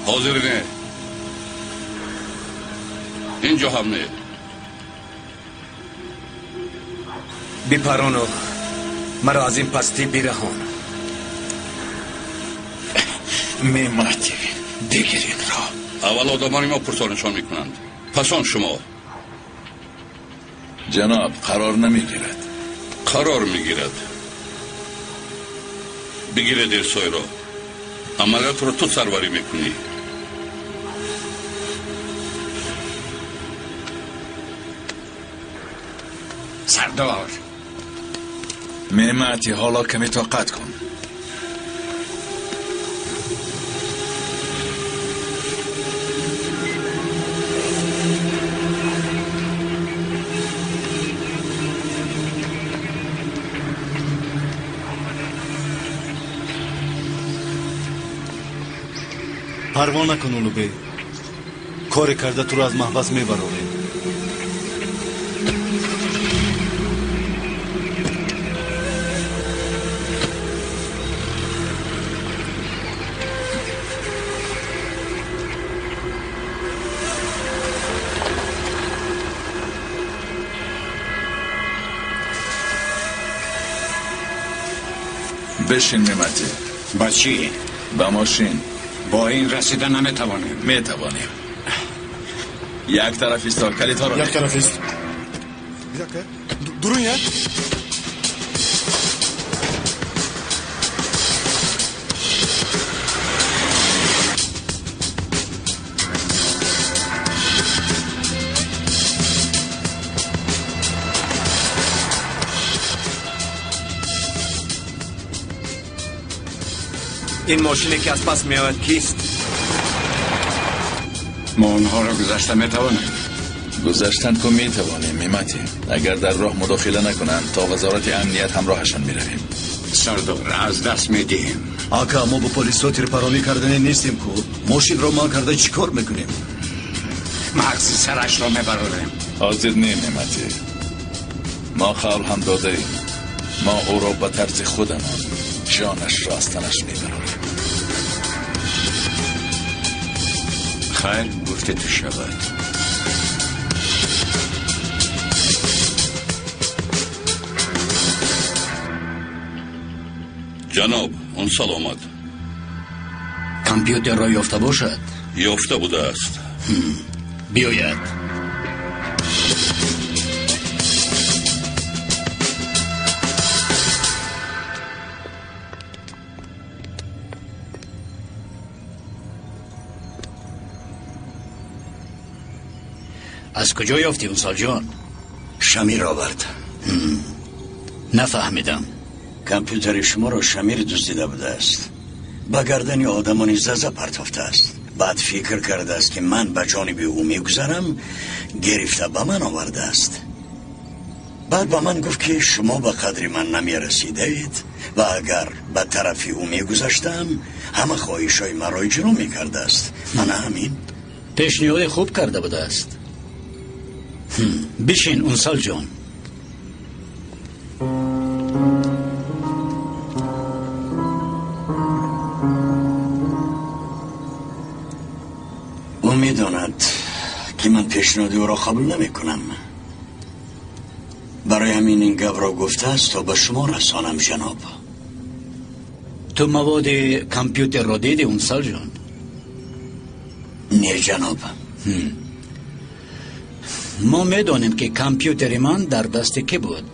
Ҳозир не. Инҷо ҳам не. Бипарону маро аз ин пастӣ бираҳон. Мемати, бигир инро. Аввал одамони мо пурсонишон мекунанд, пас он шумо. Ҷаноб, қарор намегирад. Қарор мегирад. Бигиред Эрсойро. Амалиётро ту сарварӣ мекунӣ. Сардор. Мемати, ҳоло каме тоқат кун. Парво накун, Улубей. Коре карда туро аз маҳбас мебарорем. Бишин, Мемати. Ба чӣ? Ба мошин. Бо ин расида наметавонем. Метавонем. Як тараф исто, калидҳоро. Як тараф ист. Bir dakika. Durun ya. Ин мошине ки аз пас меояд кист? Мо онҳоро гузашта метавонем. Гузаштан ку метавонем, Мемати. Агар дар роҳ мудохила накунанд, то вазорати амният ҳамроҳашон меравем. Сардор, аз даст медиҳем. Ака, мо бо полисҳо тирпаронӣ кардане нестем ку. Мошинро манъ карда чӣ кор мекунем? Мағзи сарашро мебарорем. Ҳозир не, Мемати. Мо қавл ҳам додаем. Мо ӯро ба тарзи худамон ҷонашро аз танаш мебарорем. Хайр, гуфте ту шавад. Ҷаноб, он саломат. Компютерро ёфта бошад? Ёфта будааст. Биёяд. Аз куҷо ёфтӣ, Унсалҷон? Шамир овард. Нафаҳмидам. Компютери шуморо Шамир дуздида будааст. Ба гардани одамони заза партофтааст. Баъд фикр кардааст, ки ман ба ҷониби ӯ мегузарам, гирифта ба ман овардааст. Баъд ба ман гуфт, ки шумо ба қадри ман намерасидаед ва агар ба тарафи ӯ мегузаштам, ҳама хоҳишҳои маро иҷро мекардааст. Мана ҳамин. Пешниҳоди хуб карда будааст. Бишин, Унсалҷон. Ӯ медонад, ки ман пешниҳоди ӯро қабул намекунам. Барои ҳамин ин гапро гуфтааст, то ба шумо расонам, ҷаноб. Ту маводи компютерро дидӣ, Унсалҷон? Не, ҷаноб. Мо медонем, ки компютери ман дар дасти кӣ буд.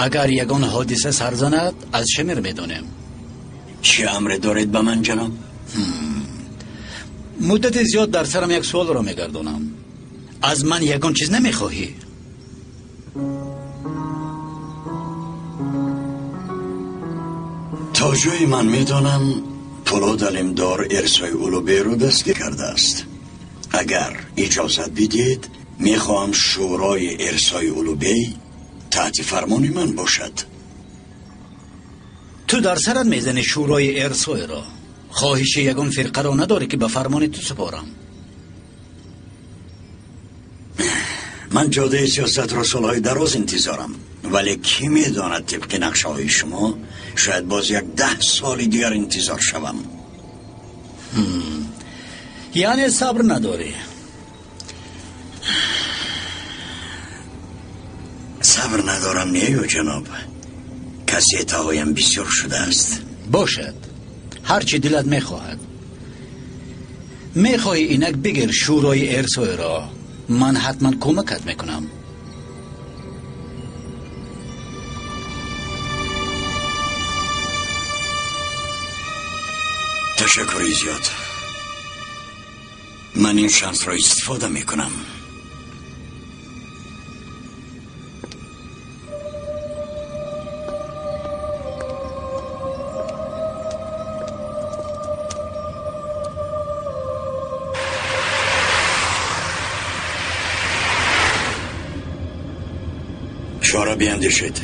Агар ягон ҳодиса сар занад, аз Шамир медонем. Чӣ амре доред ба ман, ҷаноб? Муддати зиёд дар сарам як суолро мегардонам. Аз ман ягон чиз намехоҳӣ? То ҷое ман медонам, Пулод Алимдор Эрсои Улубейро дастгир кардааст. Агар иҷозат бидиҳед, мехоҳам шӯрои Эрсои Улубей таҳти фармони ман бошад. Ту дар сарат мезанӣ шӯрои Эрсойро. Хоҳиши ягон фирқаро надорӣ, ки ба фармони ту супорам. Ман ҷодаи сиёсатро солҳои дароз интизорам, вале кӣ медонад, тибқи нақшаҳои шумо шояд боз як 10 соли дигар интизор шавам. Яъне сабр надорӣ? Сабр надорам нею ҷаноб. Кассетаҳоям бисёр шудааст. Бошад, ҳар чӣ дилат мехоҳад. Мехоҳӣ инак бигир шӯрои Эрсойро. Ман ҳатман кӯмакат мекунам. Ташаккури зиёд. Ман ин шансро истифода мекунам. Чора биандешед.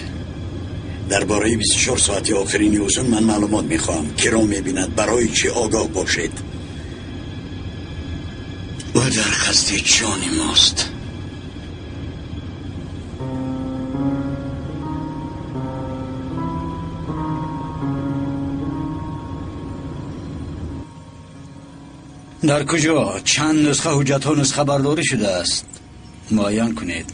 Дар бораи 24 соати охирини узун ман маълумот мехоҳам. Киро мебинад, барои чӣ огоҳ бошед. Ӯ дар қасди ҷони мост. Дар куҷо чанд нусха ҳуҷҷатҳо нусхабардорӣ шудааст? Муайян кунед.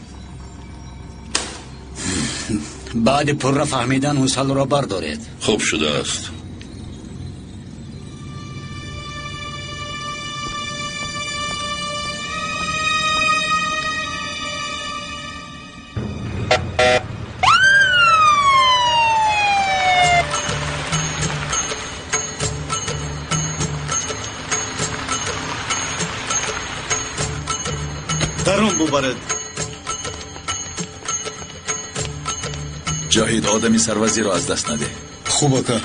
Баъди пурра фаҳмидан ҳусалро бардоред. Хуб шудааст. Дарун бубаред. Ҷоҳид, одами сарвазирро аз даст надеҳ. Хуб ака.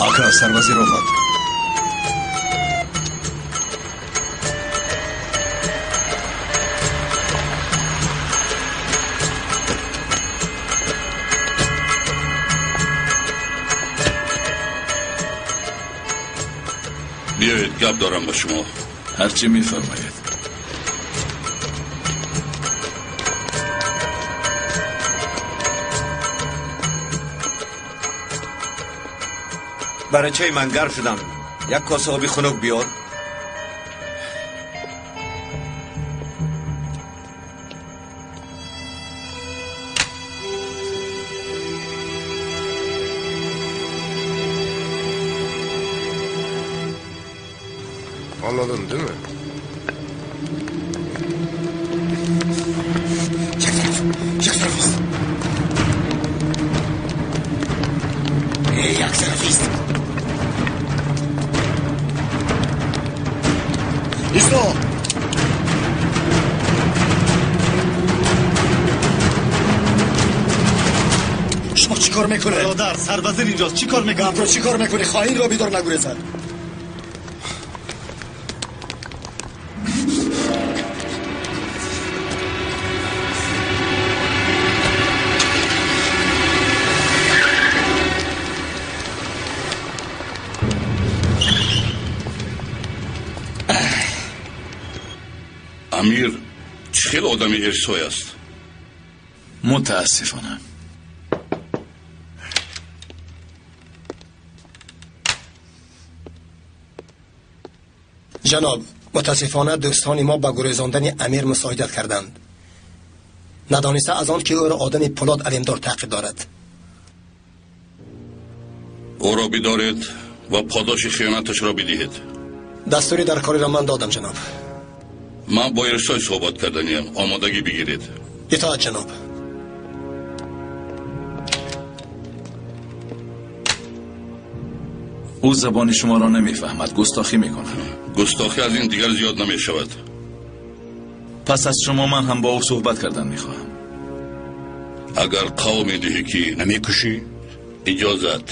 Ака, сарвазир омад. Биёед, гап дорам ба шумо. Ҳар чӣ мефармоед. Барачаи ман гарм шудам. Як коса оби хунук биёр. Anladın değil mi? Як тараф, як тараф. Як тараф ист. Исто! Шумо чӣ кор мекунед? Бародар, сарвазир инҷост. Чӣ кор мекунед? Гапро чӣ кор мекунӣ? Хоинро бидор нагурезад. Амир чӣ хел одами Эрсой аст? Мутаассифона. Ҷаноб, мутаассифона дӯстони мо ба гурезондани Амир мусоидат карданд. Надониста аз он ки ӯро одами Пулод Алимдор таъқиб дорад. Ӯро бидоред ва подоши хиёнаташро бидиҳед. Дастури дар кориро ман додам, ҷаноб. Ман бо Эрсой суҳбат карданиям. Омодагӣ бигиред. Итоат, ҷаноб. Ӯ забони шуморо намефаҳмад, густохӣ мекунад. Густохӣ аз ин дигар зиёд намешавад. Пас аз шумо ман ҳам бо ӯ суҳбат кардан мехоҳам. Агар қавл медиҳӣ ки намекушӣ, иҷозат.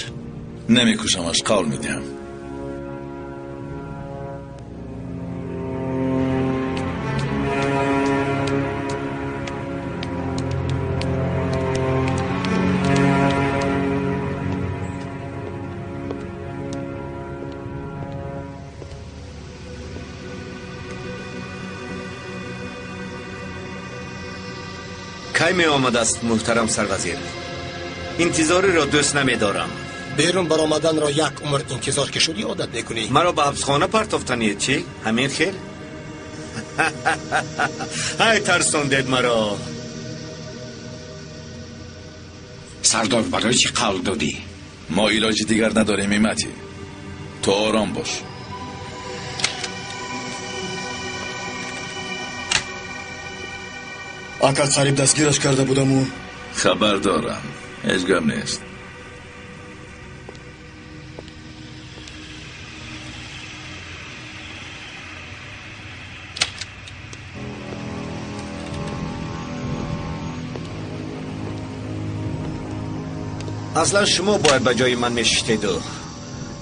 Намекушамаш, қавл медиҳам. Кай меомадааст, муҳтарам сарвазир? Интизориро дӯст намедорам. Берун баромаданро як умр интизор ки шудӣ одат мекунӣ. Маро ба ҳабсхона партофтанед чӣ? Ҳамин хел? Ҳай, тарсондед маро. Сардор, барои чӣ қавл додӣ? Мо илоҷи дигар надорем, Ҳимматӣ. Ту ором бош. Ака, қариб дастгираш карда будаму. Хабар дорам, ҳеҷ гап нест. Аслан шумо бояд ба ҷои ман мешиштеду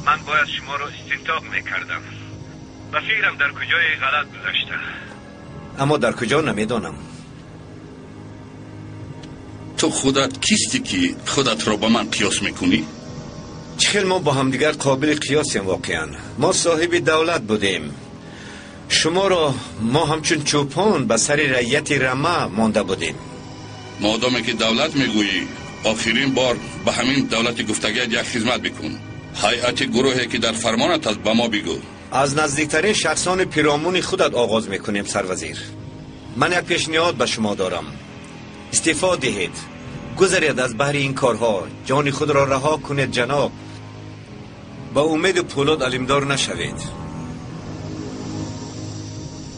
ман бояд шуморо истинтоқ мекардам. Ба фикрам дар куҷое ғалат гузашта, аммо дар куҷо намедонам. Ту худат кистӣ, ки худатро ба ман қиёс мекунӣ? Чӣ хел мо бо ҳамдигар қобили қиёсем? Воқеан мо соҳиби давлат будем. Шуморо мо ҳамчун чӯпон ба сари раияти рама монда будем. Модоме ки давлат мегӯӣ, охирин бор ба ҳамин давлати гуфтагият як хизмат бикун. Ҳайати гурӯҳе ки дар фармонат аст, ба мо бигӯ. Аз наздиктарин шахсони пиромуни худат оғоз мекунем, сарвазир. Ман як пешниҳод ба шумо дорам. Истеъфо диҳед, гузаред аз баҳри ин корҳо, ҷони худро раҳо кунед, ҷаноб. Ба умеди Пӯлод алимдор нашавед.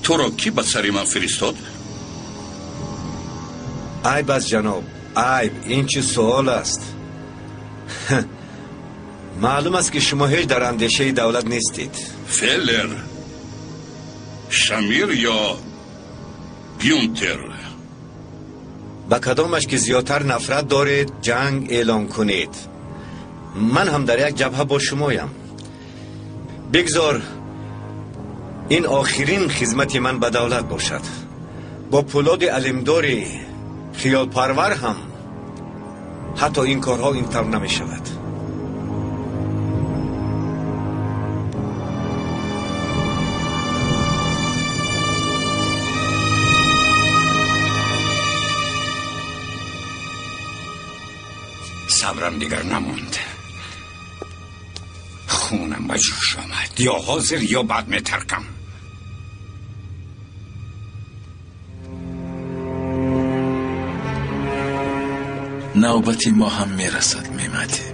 Туро кӣ ба сари ман фиристод? Айб аст, ҷаноб, айб. Ин чӣ суол аст? Маълум аст, ки шумо ҳеҷ дар андешаи давлат нестед. Феллер, Шамир ё Гюнтер? Ба кадомаш ки зиёдтар нафрат доред, ҷанг эълон кунед. Ман ҳам дар як ҷабҳа бо шумоям. Бигзор ин охирин хизмати ман ба давлат бошад. Бо Пӯлоди алимдори хиёлпарвар ҳам ҳатто ин корҳо ин тавр намешавад. Сабрам дигар намонд. Хунам ба ҷӯш омад. Ё ҳозир, ё баъд метаркам. Навбати мо ҳам мерасад, Мематӣ.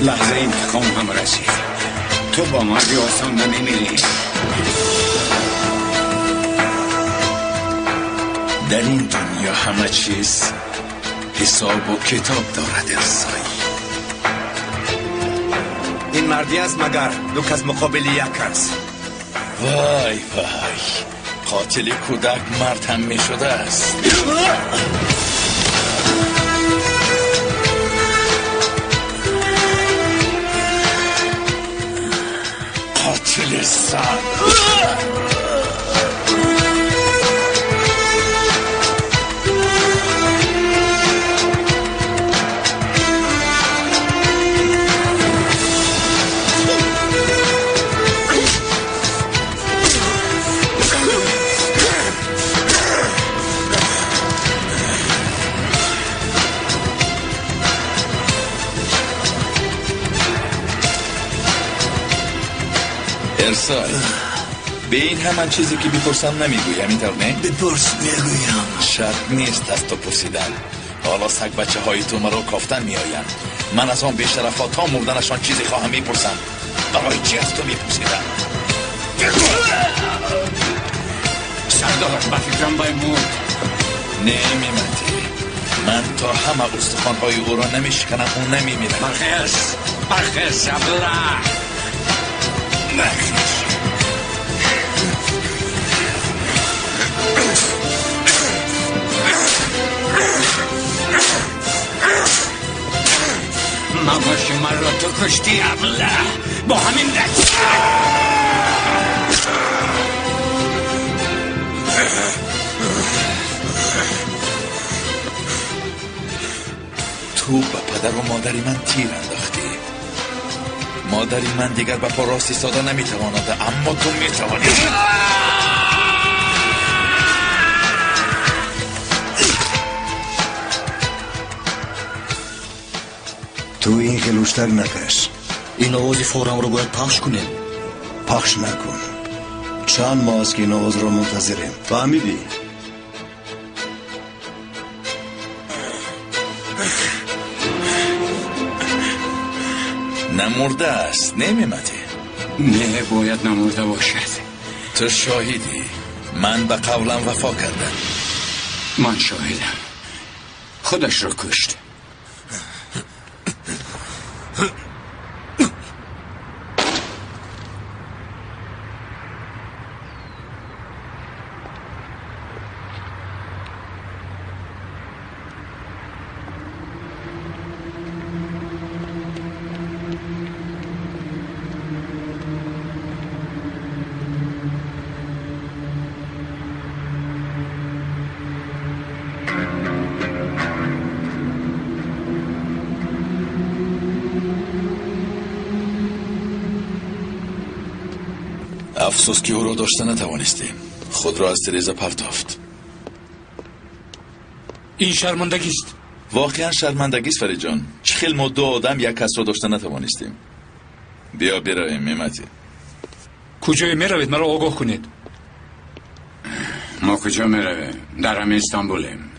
لحظه انتقام هم رسید. تو با مرگ آسان نمیمیری. در این دنیا همه چیز حساب و کتاب دارد ارسایی. Ин мардӣ аст магар ду кас муқобили як кас? Вай вай, қотили кӯдак мард ҳам мешудааст. Қотили зан. ارسای، به این همان چیزی که بپرسم نمیگویم، اینطور نه؟ بپرس میگویم. شرط نیست از تو پرسیدن. حالا سگ بچه های تو مرا کافتن میآیند. من از آن بیشرفا تا مردنشان چیزی خواهم میپرسم. برای چی از تو میپرسیدم؟ سردار، به فکرم بای مرد. نه میمتی، من تا همه استخوان‌های او را نمیشکنم او نمیمیرد. برخیز، برخیز عبدالله، برخیز. ماماش من را تو کشتی عبدالله، با همین دست. تو به پدر و مادری من تیر انداختی. مادری من دیگر به پا راست ایستاده نمیتواند، اما تو میتوانی. تو این خیلوشتر نکش. این آواز فورم رو باید پخش کنیم. پخش نکن. چند ماه است که این آواز را منتظریم. فهمیدی؟ نمرده است، نمیمده. نه، باید نمرده باشد. تو شاهدی، من به قولم وفا کردم. من شاهدم، خودش را کشت. افسوس که او را داشته نتوانستیم. خود را از تریزه پرتافت. این شرمندگی است. واقعا شرمندگی است فرید جان. چه خیلی ما دو آدم یک کس را داشته نتوانستیم. بیا برویم میمتی. کجای میروید؟ مرا آگاه کنید. ما کجا میرویم؟ در همین استانبولیم.